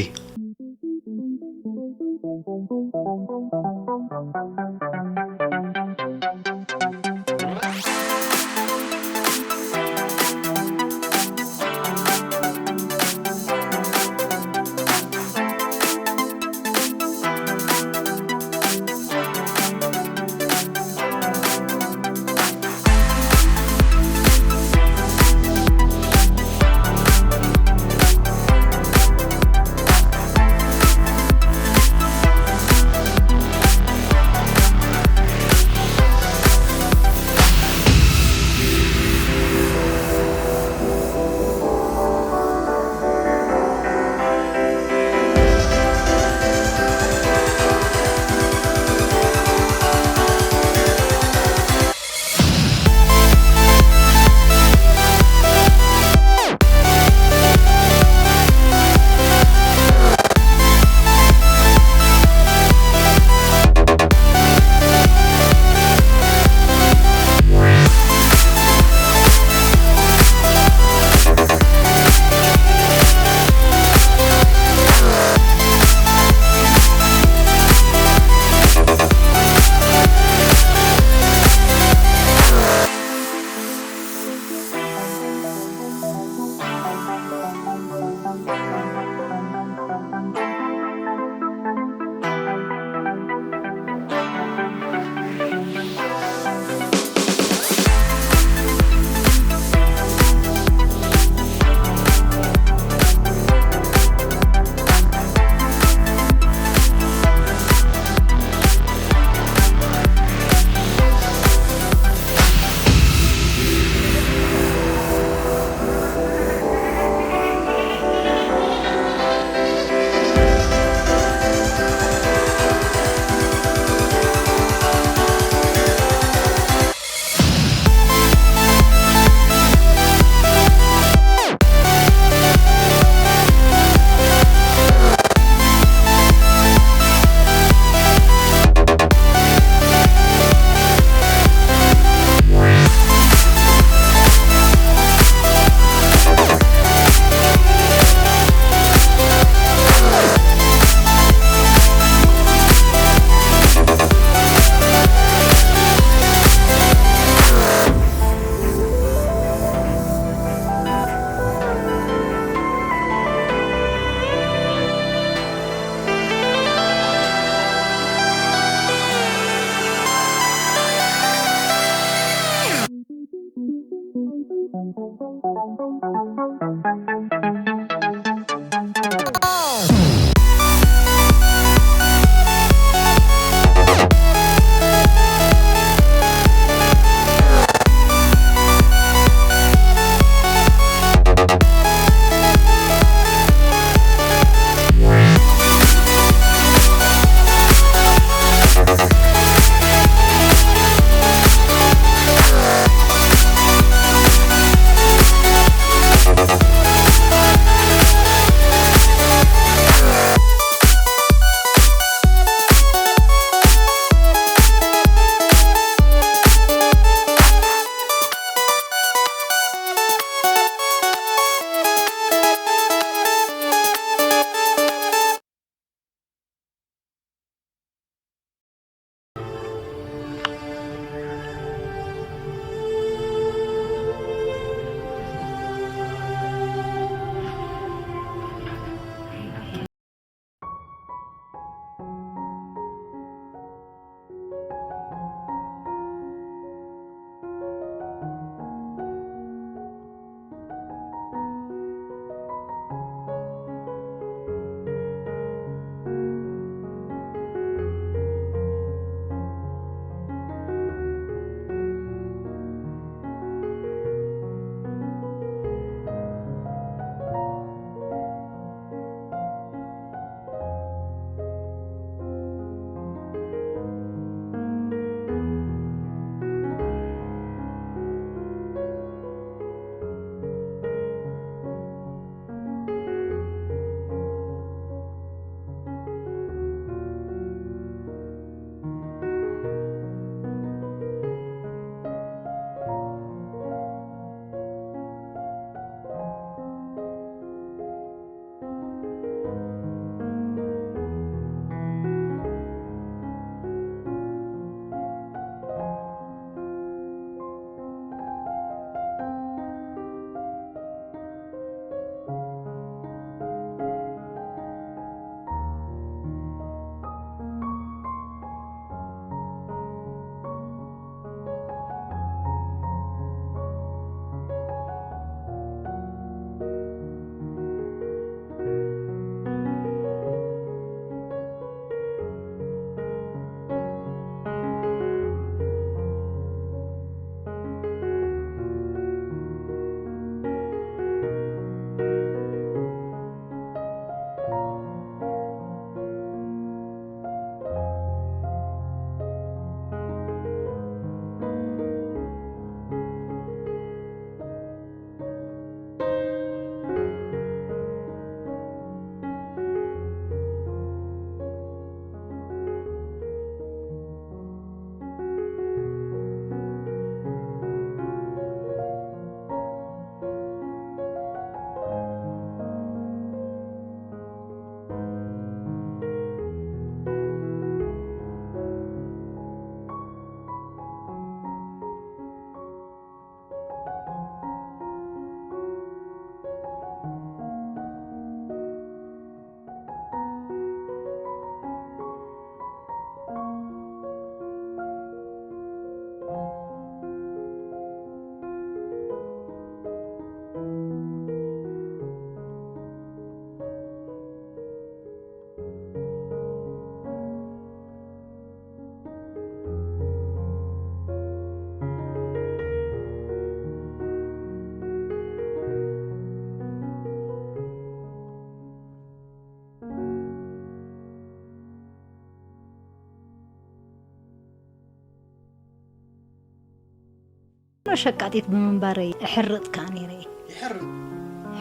ሸቃጢት ብምንባረይ እሕርጥ ከኣ ነይረ እየ። ይሕርጥ?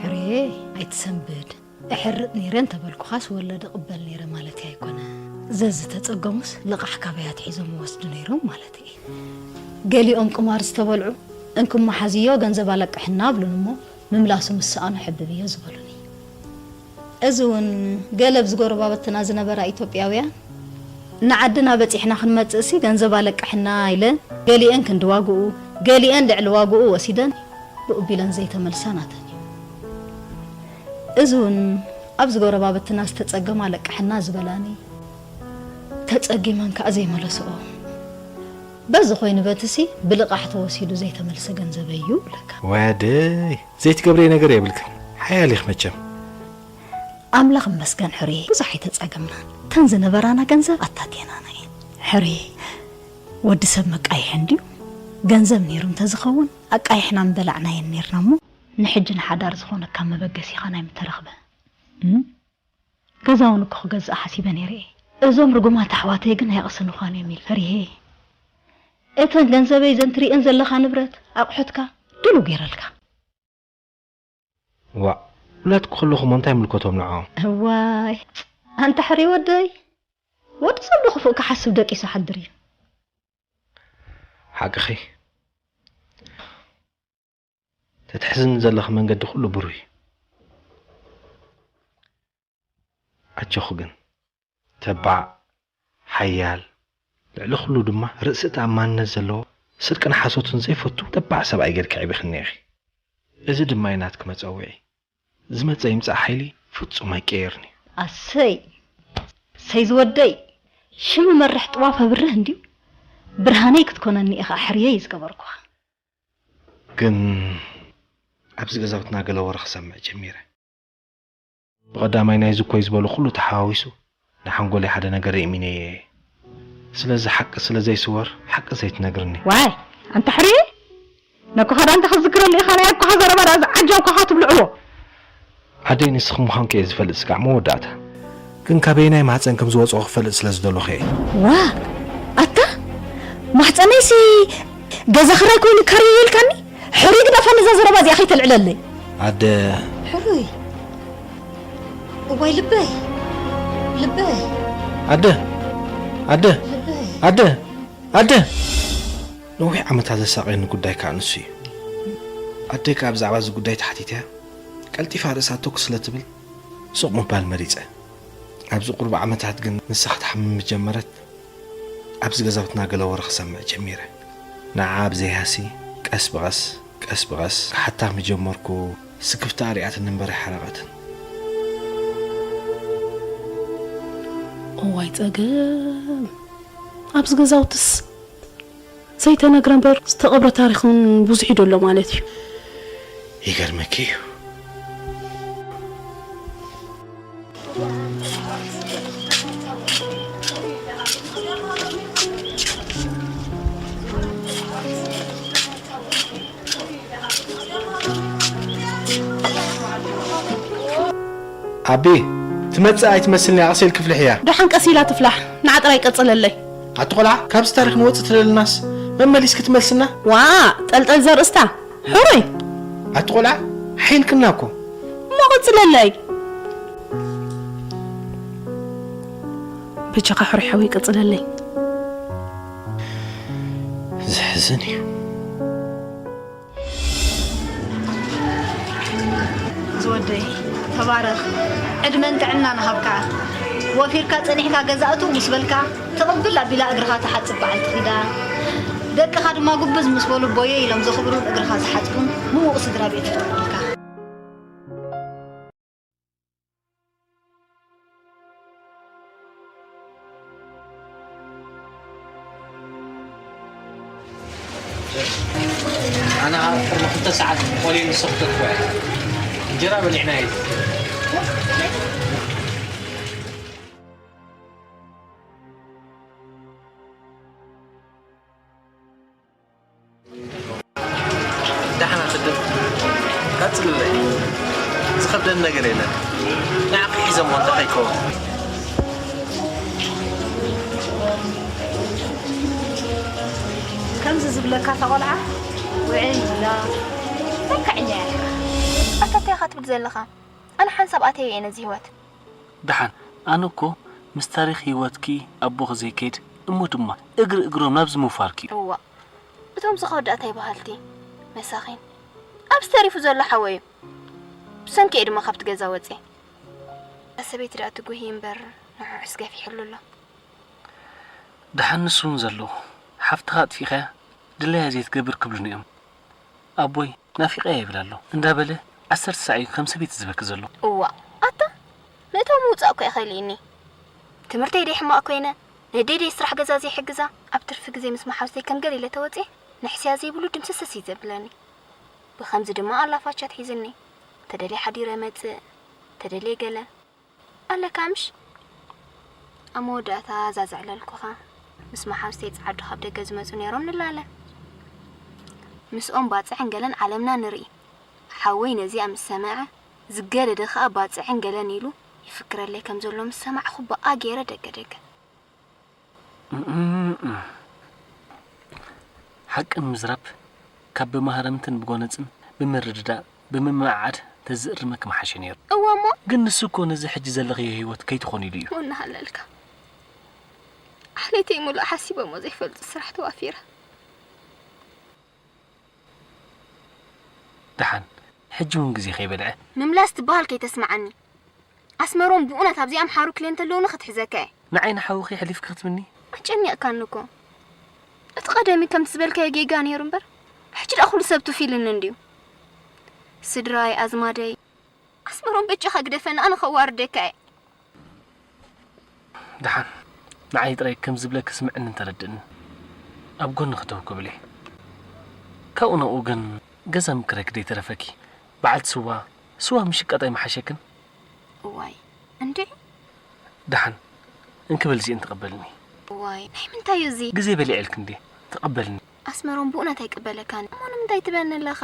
ሕርየ ኣይትሰንብድ። እሕርጥ ነይረ እንተበልኩኻስ ወለደ ቅበል ነይረ ማለት'የ ኣይኮነ። ዘዝተጸገሙስ ልቓሕ ካበይ ኣትሒዞም ይወስዱ ነይሮም ማለት'የ። ገሊኦም ቅማር ዝተበልዑ፣ "እንክሞ ሓዝዮ ገንዘብ ኣለቅሕና" ኣብሉኒ እሞ፣ ምምላሱ ምስ ሰኣኑ ሕብብ እዮ ዝበሉኒ። እዚ እውን ገለ ኣብዚ ጎረባብትና ዝነበራ ኢትዮጵያውያን፣ "ንዓድና በጺሕና ክንመጽእሲ ገንዘብ ኣለቅሕና" ኢለን፣ ገሊኤን ክንዲ ዋግኡ፣ ገሊኤን ልዕሊ ዋግኡ ወሲደን ብኡ ቢለን ዘይተመልሳ ናተን እዩ። እዚ እውን ኣብዚ ጎረባብትና ዝተጸገማ ኣለቅሕና ዝበላኒ፣ ተጸጊመን ከኣ ዘይመለስኦ። በዚ ኮይኑ በትሲ ብልቓሕ ተወሲዱ ዘይተመልሰ ገንዘበይ እዩ ብለካ። ወደይ፣ ዘይትገብረይ ነገር የብልክን። ሓያል ኢኽ መቸም። ኣምላኽ ይመስገን ሕሩየ፣ ብዙሕ ኣይተጸገምናን። ተን ዝነበራና ገንዘብ ኣታቲናና እየን። ሕሩየ፣ ወዲ ሰብ መቃይሕ እንድዩ። ገንዘብ ነይሩ እንተዝኸውን ኣቃይሕና ምበላዕናየን ነይርና እሞ፣ ንሕጂ ንሓዳር ዝኾነካ መበገሲኻ ናይ ምተረኽበ። እም? ገዛ እውን እኮ ክገዝእ ሓሲበ ነይረ እየ። እዞም ርጉማት ኣሕዋተይ ግን ኣይቕስንዃን እዮም ኢል ፈሪሄ። እተን ገንዘበይ ዘን ትርእየን ዘለኻ ንብረት ኣቑሑትካ ድሉ ገይረልካ። ዋእ፣ ውላድ ክኸለኹ እሞ እንታይ ምልከቶም ንዕኦም? እዋይ፣ ኣንታ ሕሪ ወደይ፣ ወዲ ሰብ ዶ ክፉእ ክሓስብ ደቂሱ ሓድር እዩ? ሓቅኺ። ተትሕዝኒ ዘለኺ መንገዲ ኩሉ ብሩህ እዩ። ኣጆኺ ግን፣ ተባዕ፣ ሓያል፣ ልዕሊ ኩሉ ድማ ርእሰ ተኣማንነት ዘለዎ፣ ስርቅን ሓሶትን ዘይፈቱ ተባዕ ሰብኣይ ጌርኪ ኣዕቢኽኒ ኢኺ። እዚ ድማ እዩ ናትኪ መጸውዒ። ዝመጸ ይምጻእ ሓይሊ ፍጹም ኣይቀየርን እዩ። ኣሰይ! ሰይ ዝወደይ! ሽም መርሕ ጥዋፍ ኣብርህ እንድዩ። ብርሃነይ ክትኮነኒ ኢኻ ሕርየይ ዝገበርኩኻ። ግን ኣብዚ ገዛውትና ገለ ወረ ክሰምዕ ጀሚረ። ብቐዳማይ ናይዚ እኮይ ዝበሎ ኩሉ ተሓዋዊሱ ንሓንጎለይ ሓደ ነገር የእሚነየ እየ። ስለዚ ሓቂ ስለ ዘይስወር ሓቂ ዘይትነግርኒ። ዋይ፣ ኣንታ ሕርየ! ነኳኻ ዳንታ ክትዝክረሉ ኢኻ ናይ ኣኳኻ ዘረባ ደኣ ዝዓጃውኳኻ ትብልዕዎ። ኣደይ ንስኺ ምዃንኪ እየ ዝፈልጥ ስጋዕ መወዳእታ። ግን ካበየናይ ማህፀን ከም ዝወፅኦ ክፈልጥ ስለ ዝደለኹ እየ። ዋ! ኣታ! ማህፀነይሲ ገዛ ክራይ ኮይኑ ካርዮ ኢልካኒ? ሕሩይ ግደፋ ነዛ ዘረባ እዚኣ ከይተልዕለለይ። ኣደ! ሕሩይ! እዋይ ልበይ! ልበይ! ኣደ! ኣደ! ልበይ! ኣደ! ኣደ! ነዊሕ ዓመታት ዘሳቐየኒ ጉዳይ ከኣ ንሱ እዩ። ኣደይ ከኣ ብዛዕባ እዚ ጉዳይ ተሓቲተያ፣ ቀልጢፋ ርእሳ ቶክ ስለ ትብል፣ ሱቕ ምባል መሪጸ። ኣብዚ ቁሩብ ዓመታት ግን ንሳ ክትሓምም ምስ ጀመረት፣ ኣብዚ ገዛውትና ገለ ወረ ክሰምዕ ጀሚረ። ንዓ ኣብ ዘይሃሲ፣ ቀስ ብቐስ፣ ቀስ ብቐስ ክሓታ ምስ ጀመርኩ፣ ስክፍታ ኣሪኣትኒ እምበር ኣይሓረቐትን። እዋይ ጸገም! ኣብዚ ገዛውትስ ዘይተነግረ እምበር ዝተቐብረ ታሪኽ እውን ብዙሕ እዩ ዘሎ ማለት እዩ። ይገርመኪ እዩ። ኣቢ፣ ትመጽእ ኣይትመስልን እያ፣ ቀስ ኢልኪ ፍልሕያ። ደሓን ቀስ ኢላ ትፍላሕ፣ ንዓ ጥራይ ቀጽለለይ። ኣቲ ቆልዓ፣ ካብዚ ታሪኽ ንወጽእ ትደልናስ መመሊስኪ ትመልስና? ዋእ፣ ጠልጠል ዘርእስታ፣ ሕሩይ። ኣቲ ቆልዓ፣ ሓይልክና እኮ። እሞ ቀጽለለይ። በጃኻ ሕሩይ ሓወይ ቀጽለለይ። ዘሕዝን እዩ። ዝወደይ፣ ተባረኽ። ዕድመን ጥዕናን ሃብካ። ወፊርካ ጸኒሕካ ገዛ እትው ምስ በልካ፣ ትቕብል ኣቢላ እግርኻ ትሓጽብ በዓልቲ ኪዳን። ደቅኻ ድማ ጉብዝ ምስ በሉ፣ ቦየ ኢሎም ዘኽብሩን እግርኻ ዝሓጽቡን ምዉቕ ስድራ ቤት ይፈጥሩልካ። ኣነ ኣብ ቅድሚ ክልተ ሰዓት ቆልየ ንሱ ክተትኮ እየ። እንጀራ በሊዕና እዩ። ደሓና ትድም ቀጽልለይ። ዝኸብደኒ ነገር የለን። ንዓኺ ሒዘሞ እንተኸይከውን። ከምዚ ዝብለካ እታ ቆልዓ ውዕል ኢላ። መልክዐኛ እያ። ኣታ እንታይ ኢኻ ትብል ዘለኻ? ኣነ ሓንሳብ ኣተየ እየ ነዚ ህይወት። ደሓን፣ ኣነ እኮ ምስ ታሪኽ ህይወትኪ ኣቦኺ ዘይከይድ፣ እሞ ድማ እግሪ እግሮም ናብዚ ምውፋርኪ እዩ። እዋ፣ እቶም ዝኸወዳእታ ይበሃልቲ መሳኺን። ኣብዚ ተሪፉ ዘሎ ሓወይ እዩ። ብሰንኪ እየ ድማ ካብቲ ገዛ ወፅየ። እታ ሰበይቲ ደኣ ትጉሂ እምበር ንዕዑስ ገፊሕሉ ኣሎ። ደሓን ንሱ እውን ዘለዎ፣ ሓፍትኻ ኣጥፊእኻያ ድላያ ዘይትገብር ክብሉኒ እዮም። ኣቦይ ናፊቐያ ይብል ኣሎ እንዳበለ ዓሰርተ ሳዕ እዩ ከም ሰበይቲ ዝበኪ ዘሎ። እዋ፣ ኣታ ምእታው ምውጻእ እኮ ይኸሊእኒ። ትምህርተይ ደይ ሕማቕ ኮይነ፣ ነደይ ደይ ስራሕ ገዛ ዘይሕግዛ፣ ኣብ ትርፊ ግዜ ምስ መሓዙተይ ከም ገለ ኢለ ተወጽየ፣ ንሕስያ ዘይብሉ ድምስስስ እዩ ዘብለኒ። ብኸምዚ ድማ ኣላፋቻት ሒዝኒ። ተደልየ ሓዲረ መጽእ፣ ተደልየ ገለ። ኣለካ ምሽ? ኣብ መወዳእታ እዛ ዘዕለልኩኻ፣ ምስ መሓዙተይ ጸዓዱ ካብ ደገ ዝመጹ ነይሮም ንላለ። ምስኦም ባጽዕን ገለን ዓለምና ንርኢ። ሓወይ ነዚኣ ምስ ሰምዐ፣ ዝገደደ ኸኣ ባጽዕን ገለን ኢሉ ይፍክረለይ ከም ዘሎ ምስ ሰማዕኹ ብኣ ገይረ ደገ ደገ። እም። ሓቂ ንምዝራብ፣ ካብ ብማህረምትን ብጎነጽን ብምርድዳእ ብምምዕዓድ ተዝእርመኪ ምሓሸ ነይሩ። እወ እሞ? ግን ንሱ እኮ ነዚ ሕጂ ዘለኽዮ ህይወት ከይትኾኒ ኢሉ እዩ። ወናሃለልካ። ኣሕለይተይ ሙሉእ ሓሲቦሞ ዘይፈልጡ ስራሕ ተዋፊረ። ደሓን፣ ሕጂ እውን ግዜ ከይበልዐ። ምምላስ ትበሃል ከይተስምዓኒ። ኣስመሮም ብእውነት ኣብዚኣ ኣምሓሩ ክልኤ እንተለዉኒ ክትሕዘካ እየ። ንዓይ ንሓውኺ ሕሊፍኪ ክትብኒ? ኣጨኒቕካኒ እኮ። እቲ ቀደሚ ከምቲ ዝበልካዮ ጌጋ ነይሩ እምበር፣ ሕጂ ደኣ ኩሉ ሰብ ቱፍ ኢልኒ እንድዩ። ስድራይ፣ ኣዝማደይ፣ ኣስመሮም በጃኻ ግደፈኒ፣ ኣነ ከዋርደካ እየ። ደሓን፣ ንዓይ ጥራይ ከም ዝብለኪ ስምዕኒ እንተረድእኒ፣ ኣብ ጎንኺ ደው ክብል እየ። ካብኡ ናብኡ ግን ገዛ ምክረኪ ደይተረፈኪ። በዓልቲ ስዋ፣ ስዋ ምሽቃጥ ኣይምሓሸክን? እዋይ፣ እንድዒ። ደሓን፣ እንክብል እዚእን ተቐበልኒ። እዋይ፣ ናይ ምንታይ እዩ እዚ? ግዜ በሊዐልኪ እንድየ፣ ተቐበልኒ። ኣስመሮም ብእውነት ኣይቅበለካን። እሞ ንምንታይ ትበኒ ኣለኻ?